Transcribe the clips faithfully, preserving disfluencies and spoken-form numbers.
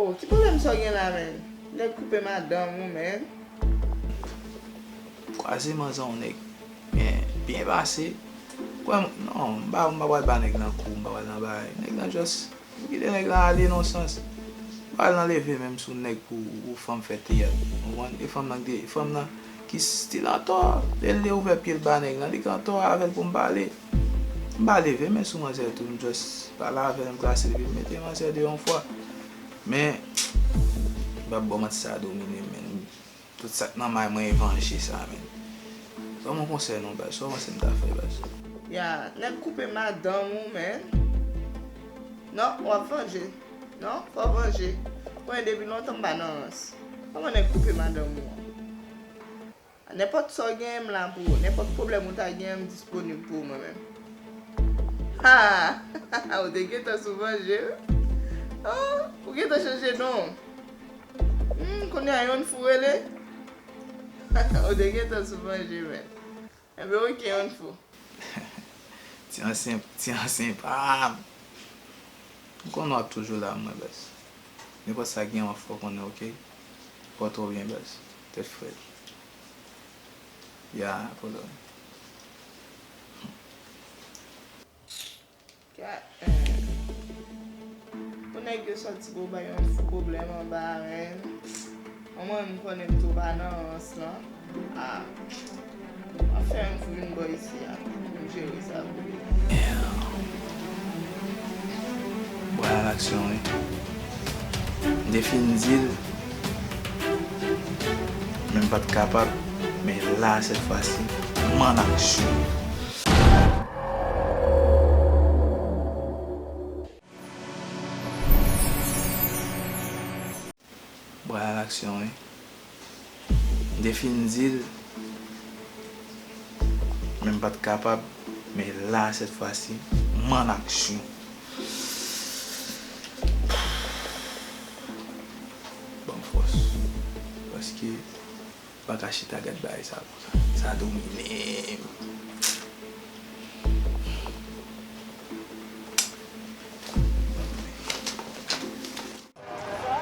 Oh, ki pwoblèm sa w gen la, menn? Nèg koupe madanm ou, menn. Kwaze manzè yon nèg byen, byen pase. Kwè m, non, m pa, m pa pral ba nèg lan kou, m pa pral nan bagay. Nèg lan just, m kite nèg lan ale nan sans. M pa pral nan leve menm sou nèg pou, pou fanm fè teyat. Ou konprann? E fanm nan ki te, fanm nan ki still antò. Lè l te ouvè pye l ba nèg lan, li k antò avè l pou m pale. M pa leve men sou manzè tou, m just pale avè l, m klase l, epi m mete manzè deyò yon fwa. Men, m p ap ba w manti, sa domine m, men. Tout sa k nan may mwen e vanje sa, men. Ban m yon konsèy non, baz. Sa w panse m ta fè, baz? Ya, nèg koupe madanm ou, men. Non, w ap vanje. Non, fò w vanje. Mwen, depi lontan, m pa nan rans. Kòman nèg koupe madanm ou an? Nenpòt sa w genyen, m la pou ou. Nenpòt pwoblèm ou ta genyen, m disponib pou ou, mwen menm. Ha! Ou te gentan sou vanje, wi. Oh, ou gentan chanje non. Hmm, kounye a, yon fou rele. Ou te gentan sou vanje, men. Enben, oke, yon fou. Ti ansyen, ti ansyen pa m. M konnen w ap toujou la, mwen, baz. Nenpòt sa gen, w ap fè w konnen, oke? Pòte w byen, baz. Tèt frèt. Ya, pa pwoblèm. Ka, eh. Pou nèg yo sòti pou bay yon fou pwoblèm anba a, men. Anmwey, m konnen m tou pa nan rans lan. Ah. M ap fè yon fou vin bò isi a. Pou m jere sa pou li. Bra a laksyon, wi. M te fin di l, men m pa t kapab. Men la, sèt fwa si, m an aksyon. Bra a laksyon, wi. M te fin di l, men m pa t kapab. Men la, sèt fwa si, m an aksyon. Ban m fòs. Paske m pa ka chita gad bagay sa konsa. Sa domine m.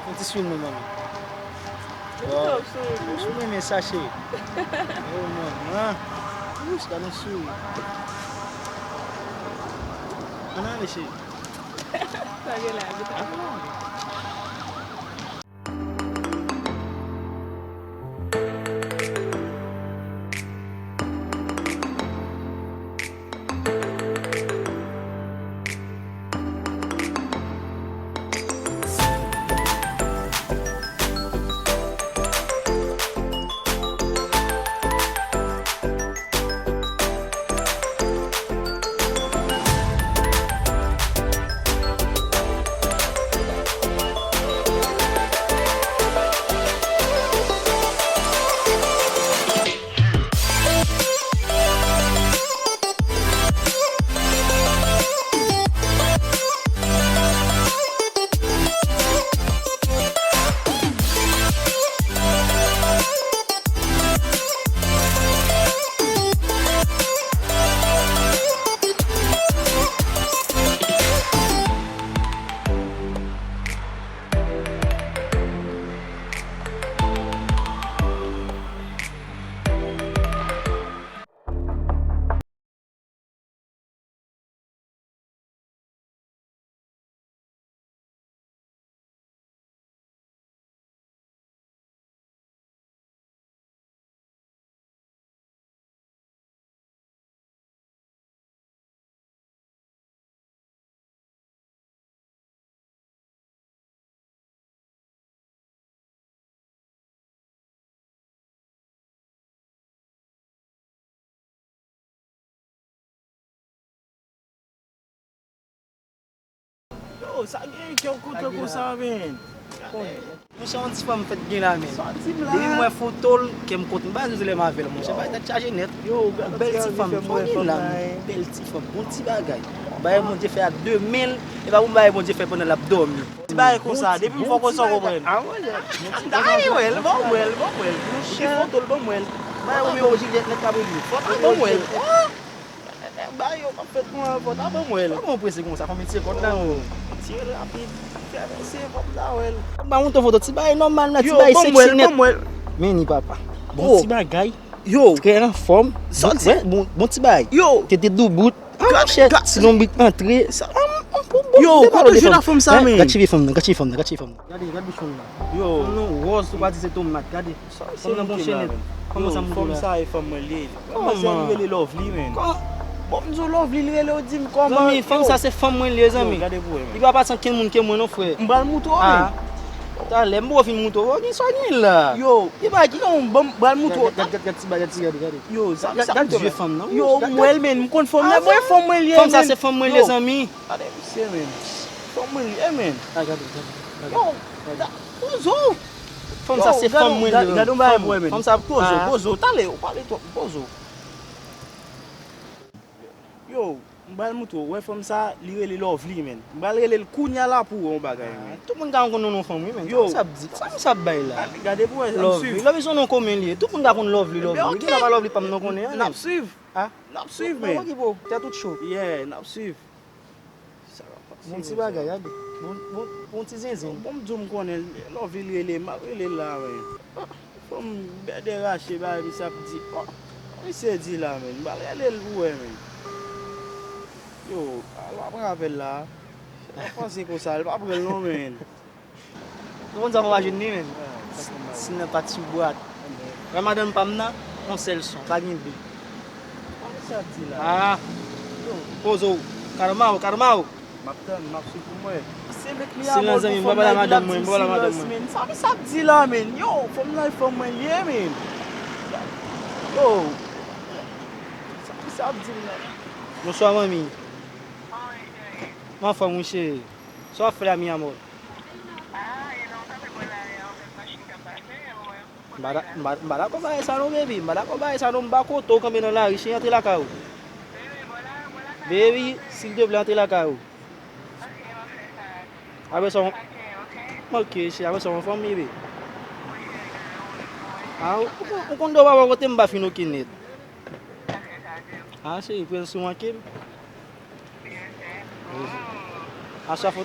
Yon ti swing mwen, manmi. Wow. Sou mwen, men sa, cheri. Oh, manman. Wouch, gade yon souri. Ann ale, cheri. Sa gen la, vit. Ann ale. Yo, sa gen kè w kontan konsa, men. Monchè, yon ti fanm fèt gen la, men. Depi m wè foto l, kè m kontan. M pa janm di lè m avè l, monchè. Bay tèt chaje nèt. Yon bèl ti fanm, fò gen la, men. Bèl ti fanm, bon ti bagay. Bagay Bondye fè ak de men l, e pa pou bagay Bondye fè pandan l ap dòmi. Ti bagay konsa, depi m fè w konsa w konprann. Ay, wè l, ban m wè l, ban m wè l. Monchè, foto l, ban m wè l. Bagay Romeo Juliet nèt k ap regle. Foto l, ban m wè l. Oh! Ba yo, m ap fè l pran fòt, a ban m wè l. Kòman w prese konsa, konbyen ti segonn la? Tire l rapid, fè prese, fò m ta wè l. Ba moun ton foto, ti bagay nòmal la, ti bagay seksi nèt. Ban m wè l, ban m wè l. Men ni papa. Bon ti bagay. Yo. Trè anfòm. Bon, bon ti bagay. Yo. Tete doubout. Ah, monchè, ti lonbrit antre. Yo, kote w jwenn ak fanm sa, men? Gad cheve fanm nan, gad cheve fanm nan, gad cheve fanm nan. Gade, gad bouch fanm nan. Yo. Fanm nan wòz, ou pa di se tomat, gade. Fanm nan bon chenèt. Kòman sa moutou la? Fanm sa e fanm mwen li ye. Manzè li rele Lovely, men. Bon, m di w Lovely, li rele, ou di m kòman. Zanmi, fanm sa se fanm mwen li ye, zanmi. Yo, gade pou wè, men. Li pa pase ankenn moun ke mwen non, frè. M pral moutre w, men. Talè, m poko fin moutre w, gen sa w gen la. Yo, li pa gen yon, bon, m pral moutre w. Gad, gad, gad, gad ti bagay, gad ti, gade, gade. Yo, sa, sa, gad zye fanm nan. Yo, m wè l, men, m konn fanm nan, mwen fanm mwen li ye, men. Fanm sa se fanm mwen li ye, zanmi. Gade misye, men. Fanm mwen li ye, men. Gade, gade, gade. Yo, gade. Poze w. Fanm sa se fanm mwen li ye. Gade yon bagay pou wè, men. Fanm sa poze w, poze w. Talè, ou pale twòp, poze w. Yo, m pral moutre w. Wè fanm sa, li rele Lovely, men. M pral rele l kounya la pou w wè yon bagay, men. Tout moun ka konn non fanm, wi, men. Yo. Sa misye ap di, sa misye ap bay la? Gade pou wè, n ap swiv. Lovely se yon non komen li ye. Tout moun ka konn Lovely, Lovely. Ebyen, ok. Gen pa Lovely pa m non konnen, n ap swiv. N ap swiv, men. Tèt tout cho. Yeah, n ap swiv. Bon ti bagay, gade. Bon, bon, bon ti zenzen. Bon, m di w m konnen, Lovely rele, m ap rele l la, men. Fanm bèdè rache, bagay misye ap di. Oh, misye di la, men. M pral rele l pou wè, men. Yo, al pa pran apèl la. L ap panse konsa, l pa pran l non, men. Ou konn sa fò pa jwenn li menm? Si nan pati bwat. Wè madanm pa m nan, yon sèl son, pa gen de. Ah, poze w. Karma w, karma w. M ap tann, m ap swiv pou mwen. Se met li a mòd pou fanm nan, epi l ap di m silans, men. Sa misye ap di la, men. Yo, fanm nan e fanm mwen li ye, men. Yo. Sa misye ap di m la. Bonswa, manmi. Mwen anfòm, wi, cheri. Sa w ap fè la, mi amor? M pa ta, m pa, m pa dakò bagay sa non, baby. M pa dakò bagay sa non, m pa kote w kanpe nan lari, cheri, antre lakay ou. Baby, silteplè, antre lakay ou. Apre sa, w, ok, cheri, apre sa, w anfòm, baby. Ah, ou, ou, ou konn de w pa bò kote m pa fin ok nèt. Ah, cheri, prens ou manke m. Aswè fò.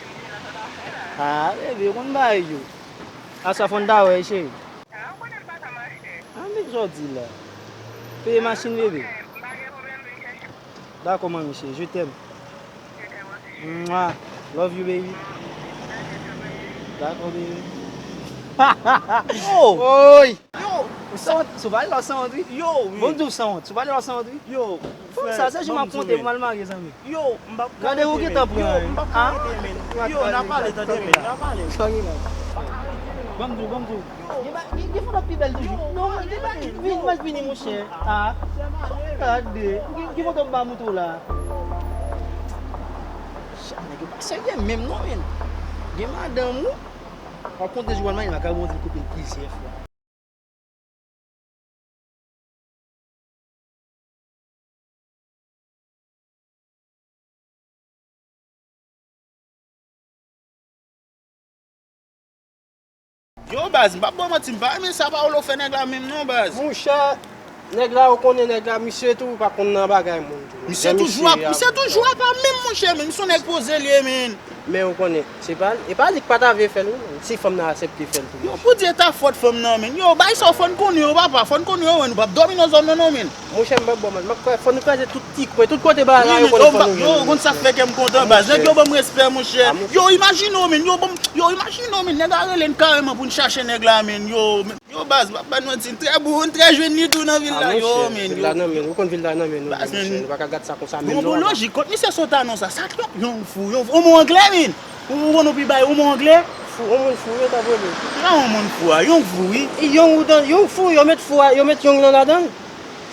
Ah, bebe, yo konn bagay yo. Aswè fò n ta wè, cheri. Ah, men sa w di la. Peye machin, bebe. Dakò, manmi cheri, je t'aime. Mwa. Love you, baby. Dakò, baby. Oh! Oy! Yo, ou sanwont, sou pale la ou sanwont wi. Yo, wi. Bon, m di w sanwont, sou pale la ou sanwont wi. Yo, fanm sa, se jou m ap konte pou m al marye, zanmi. Yo, m p ap ka rete, men. Gade ou gentan pran. Yo, m p ap ka rete, men. Yo, n a pale, tande, men. N a pale. Sa gen la? Ban m di w, ban m di w. Gen ba-, gen, gen fanm ap pi bèl toujou. Non, gen ba-, vin, m al vini, monchè. Ah, gade. Gen, gen foto m pa montre w la. Nèg yo pa serye menm non, men. Gen madanm ou, w ap konte jou w al marye, m ap ka montre l koupe l plizyè fwa. Yo, baz, m p ap ba w manti, m pa renmen sa Paolo fè nèg la menm non, baz. Monchè, nèg la, ou konnen nèg la, misye tou pa konn nan bagay moun tou. Misye toujou ap, misye toujou apa menm, monchè, men misye yon nèg poze l ye, men. Men ou konnen, se pa, e pa li k pa ta vle fè l, wi, men. Si fanm nan aksepte fè l tou. Yo, pou di e ta fòt fanm nan, men. Yo, bay sa w fò n konnen yo, papa, fò n konnen yo, men. Nou p ap dòmi nan zòn nan, non, men. Monchè, m p ap ba w manti, m ap kwè, fò nou kraze tout ti kwen, tout kote bagay yo konnen fò nou jwenn. Yo, ou konn sa k fè kè m kontan, baz. Nèg yo ban m respè, monchè. Yo, imajine w, men. Yo, ban m, yo, imajine w, men. Nèg la rele n kareman pou n chache nèg la, men. Yo, men. Yo, baz, m ap ba n manti, n trè bon, n trè jwenn li tou nan vil la, yo, men, yo. Vil la nan men nou, ou konn vil la nan men nou, men, monchè, nou pa ka gad sa konsa, men nou. Bon, lojik, kot misye sot a non sa, sa k yon fou, yon fou, yon mo anglè, men. Ou, ou konn ou pi bay, ou mo anglè? Fou, yon moun fou, yo ta vole. Sa yon moun fou a, yon fou, wi. Yon ou dan, yon fou, yo met fou a, yo met yon nan ladan.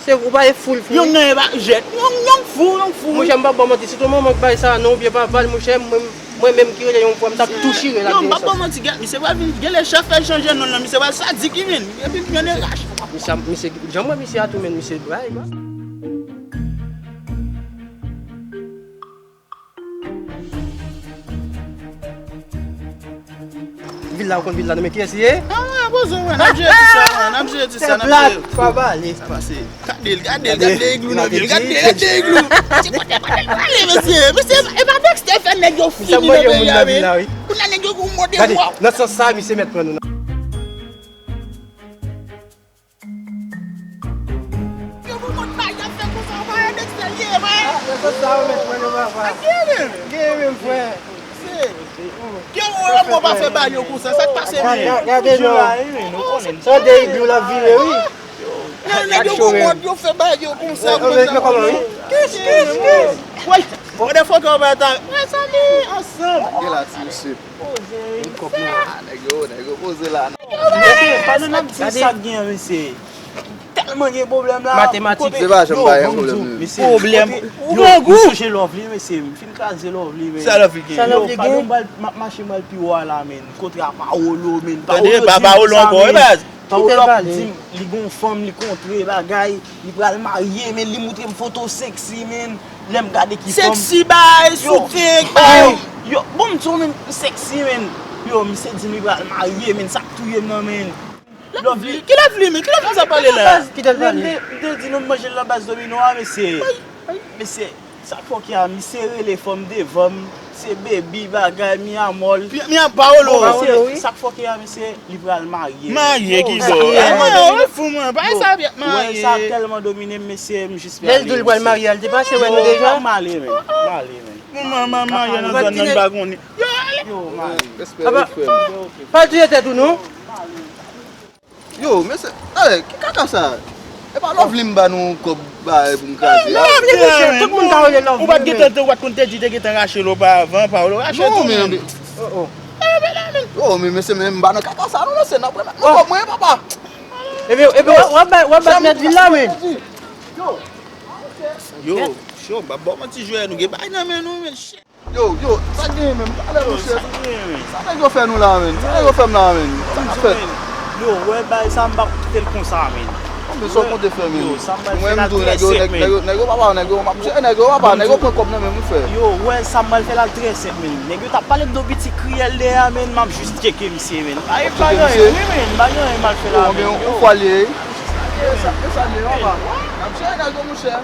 Se ou pa e fou l fou. Yon nan e pa jèt, yon, yon fou, yon fou, wi. Monchè, m p ap ba w manti, si tou manman k bay sa, non, oubyen papa l, monchè, mwen, Mwen menm ki rele yon fwa, m t ap tou chire l ak yon esans. Yo, m p ap ba w manti, gad, misye pral vin, genlè chèf fè l chanje non l lan, misye pral sadik li vin, epi l vin rache. Misye, misye, jan m wè misye a tou, men misye bay, baz. Vil la, ou konn vil la, non, men kiyès li ye? Ah, Poze, wè, n ap jere di sa, wè, n ap jere di sa, n ap jere. Sa pase. Gade l, gade l, gade iglou nan pye l, gade, gade iglou. Se kote, kote l prale, mesye. Mesye, e pa Dexter fè nèg yo fini nan peyi a, wi. Kounye a nèg yo gon mode wòf. Nan sans sa, misye mèt pran nou nan. Yo pou konn bagay y ap fè konsa, ou pa wè Dexter ye, vre? Nan sans sa, ou mèt pran nou, papa. Gen menm. Gen menm, frè. Ke ou renmen pa fè bagay yo konsa, sa k pase menm? Gade non. Tande iglou l ap vire, wi. Nan nèg yo gon mòd yo fè bagay yo konsa, konsa. Kis, kis, kis. Woy, motherfucker, ba ta. Mezanmi, ansanm. Gen la, ti mesye. Poze, wi. Ah, nèg yo, nèg yo poze la. Mesye, pa nou n ap di sa k gen, mesye. Tèlman gen pwoblèm la. Matematik. Se pa janm bay yon pwoblèm, non. Mesye, pwoblèm. Ou grangou. M sonje Lovely, mesye. M fin kraze Lovely, men. Sa Lovely gen? Yo, pa nou m pral, m ap mache m al pi wo a la, men. Kontre a Paolo, men. Tande, pa Paolo ankò, wi, baz. Paolo ap di m, li gon fanm, li kontre bagay, li pral marye, men, li moutre m foto sexy, men. Lè m gade ki fanm. Sexy, bay, soutyen, bay. Yo, bon, m di w, men, sexy, men. Yo, misye di m li pral marye, men, sa k touye m nan, men. Lovely. Ki Lovely, men? Ki Lovely sa pale la? Kite l pale. M te, m te di nou m manje l nan baz domino a, mesye. Mesye, sa k fòke a, misye rele fanm devan m, se baby, bagay, mi amor. Mi a Paolo. Bon, mesye, sa k fòke a, mesye, li pral marye. Marye ki bò? Mwen, mwen fou, mwen. Pa sa, marye. Wè, sa tèlman domine m, mesye, m jis prale. Lè l di l pral marye, al te pase wè nou deja? M ale, men. M ale, men. Mwen, mwen, marye nan zòn nan, m pa konnen. Yo, ale. Yo, marye. Respè, respè. Pa touye tèt ou, non. Yo, mesye, eh, ki kaka sa? E pa Lovely m ba nou kòb ba pou m kraze a? Lovely, mesye, tout moun ta rele Lovely. Ou pa t gentan, ou pa t konn te di te gentan rache l oparavan, pa ou rache tou menm. Oh, oh. Yo, men mesye, men m ba nan kaka sa, non, mesye, n ap remèt nou kòb mwen, papa. Epi, epi, w ap, w ap bat mèt vil la, men. Yo, yo, m ap ba w manti, jwè, nou gen bagay nan men nou, men. Yo, yo, sa genyen menm? Talè, monchè. Sa nèg yo fè nou la, menm? Sa nèg yo fè m la, menm? Sa n ap fè? Yo, wè, bay sa, m p ap kite l konsa, menm. Konbyen sa w konte fè, menm? Yo, sa m pral fè la trè senp, menm. Nèg yo, nèg yo pa pa, nèg yo, monchè, nèg yo pa pa, nèg yo pran kòb nan menm, wi, frè. Yo, wè, sa m pral fè la trè senp, menm. Nèg yo t ap pale m de yon pitit kriyèl dèyè a, menm, m ap jis tcheke misye, menm. Pa gen anyen, wi, menm, pa gen anyen m al fè la, menm. Yo, konbyen ou fwa l ye? Sa l ye, sa l ye, papa. N ap jere nèg yo, monchè.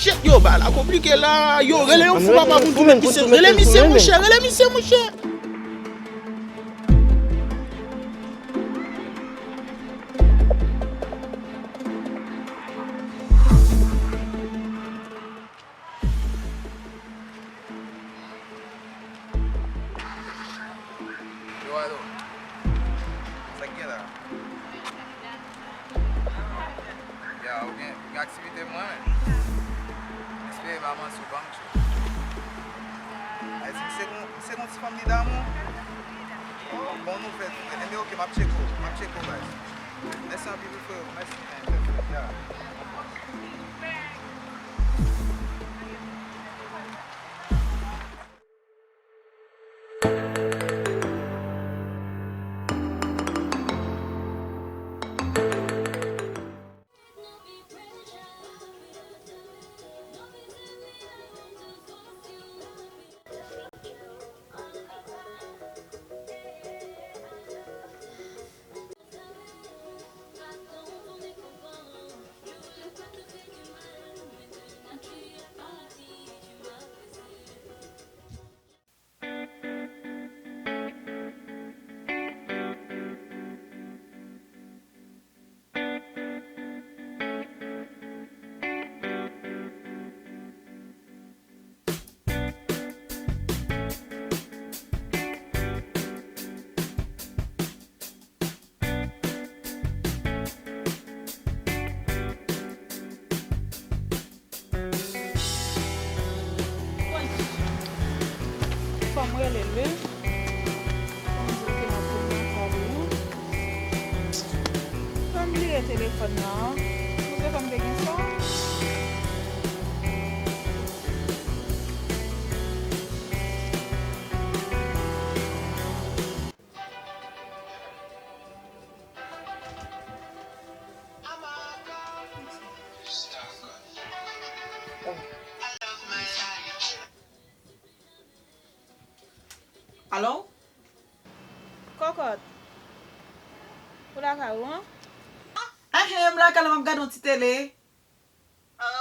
Shit, yo, bagay la konplike la. Yo, rele yon fou papa pou n twouve kisa. Rele misye, monchè, rele misye, monchè. Yo, alo. Sa k gen la? Ya, ou gen, ou gen aktivite pou mwen, men. Espere m avanse ou ban m tchou. Ay, si misye gon, misye gon ti fanm li damou. Oh, bon nouvèl. Enben, oke, m ap tcheke w. M ap tcheke w, baz. Mèsi anpil, wi, freo. Mèsi, men. Ya. Fòn nan, ou se fanm te gen son? Alo? Kòkòt. Ou lakay ou, an? Enhen, m lakay la, m ap gade yon ti tele.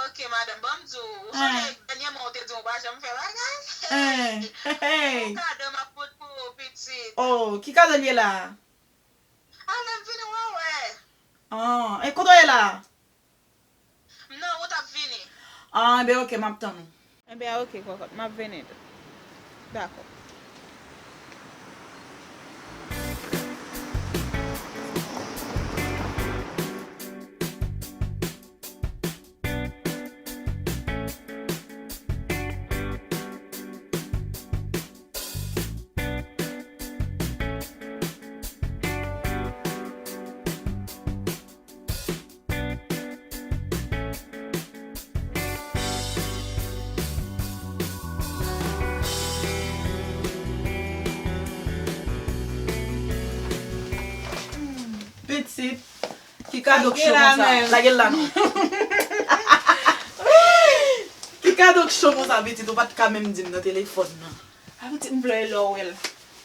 Ok, madanm, ban m di w, ou sonje dènyèman ou te di w pa janm fè bagay? Yon kado m ap pot pou ou, pitit. Oh, ki kado l ye la? Ale m vini, w a wè. Ah, e kote w ye la? M nan wout ap vini. Ah, enben, ok, m ap tann ou. Enben, ok, kòkòt, m ap vini tou. Dakò. Pitit, ki kado k cho konsa? Lage l la non. Ki kado k cho konsa, pitit, ou pa t ka menm di m nan telefòn nan? A pitit, m vle lè w wè l.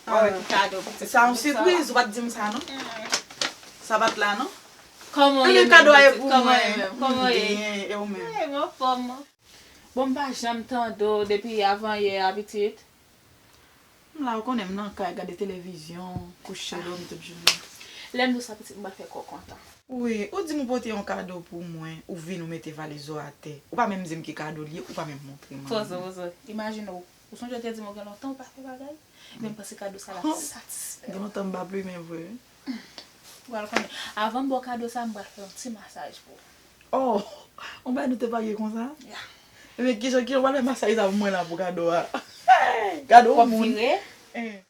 Ou wè ki kado pitit. Sa yon sipriz, ou pa t di m sa non. Sa pa t la non. Kòman w ye menm, pitit? Kòman w ye menm? Kòman w ye? Byen, e ou menm? Wi, m anfòm. Bon, m pa janm tande w depi avan yè a, pitit. M la, ou konnen m nan kay, gade televizyon, kouche, dòmi tout jounen. Lè m di w sa, pitit, m pral fè kò w kontan. Wi, ou di m ou pote yon kado pou mwen, ou vin ou mete valiz ou atè. Ou pa menm di m ki kado l ye, ou pa menm montre m anyen. Poze w, poze w. Imajine w, ou sonje w te di m ou gen lontan ou pa fè bagay? Men m panse kado sa l ap satisfè w. Gen lontan m pa plimen vre. Ou pral konnen. Avan m ba w kado sa, m pral fè yon ti masaj pou ou. Oh, yon bagay nou te parye konsa? Ya. Ebyen, kijan, kijan w pral fè masaj sa pou mwen la pou kado a? Kado moun. W ap vire? Eh.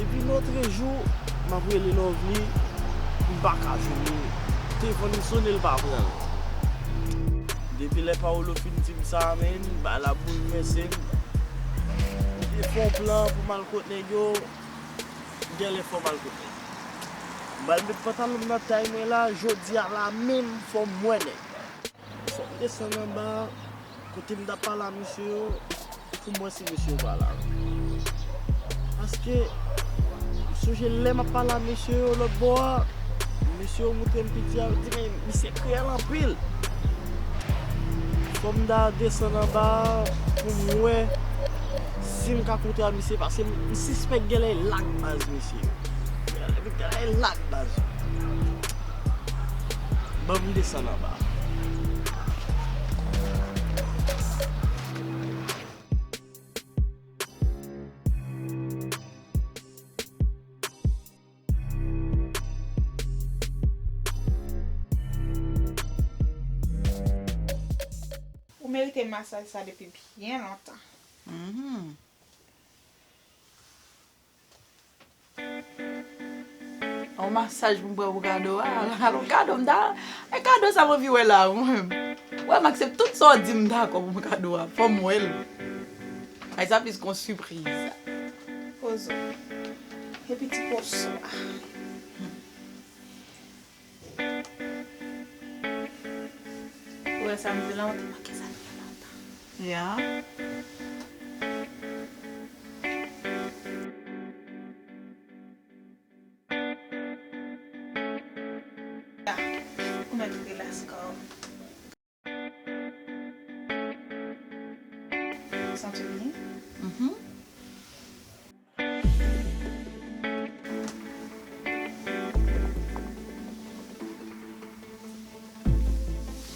Depi lòtrejou, m ap rele Lovely, m pa ka jwenn li. Telefòn li sone, l pa pran l. Depi lè Paolo fin di m sa, menn, bagay la boulvèse m. M te fè yon plan pou m al kot nèg yo, genlè fò m al kot nèg yo. M pral met pantalon m nan tay mwen la, jodi a la menm, fò m wè nèg. Fò m desann anba, kote m t ap pale a mesye yo, pou m wè si mesye yo pa la. Paske, m sonje lè m ap pale a mesye yo lòtbò a, mesye yo montre m piti a, yo di, "Men, misye kriyèl anpil." Fò m ta desann anba pou m wè si m ka kontre a misye, paske m, m sispèk genlè e lak baz mesye yo. Genlè, genlè e lak baz yo. Ban m desann anba. Ou merite masaj sa depi byen lontan. Mhm. Yon masaj pou m pran pou kado a. Alò, kado m ta, e kado sa m anvi wè la, mwen menm. Wè, m aksepte tout sa w di m dakò pou m kado a. Fò m wè l. Ay, sa plis kon sipriz. Pozo. Epi ti poso a. Ou wè sa m di la, ou te manke sa byen lontan. Ya. Ya. Ou mèt rilas kò w. Santi w byen? Mhm.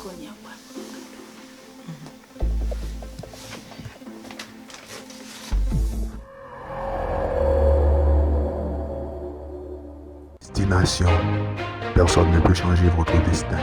Kounye a w pral pran kado. Destination, personne ne peut changer votre destin.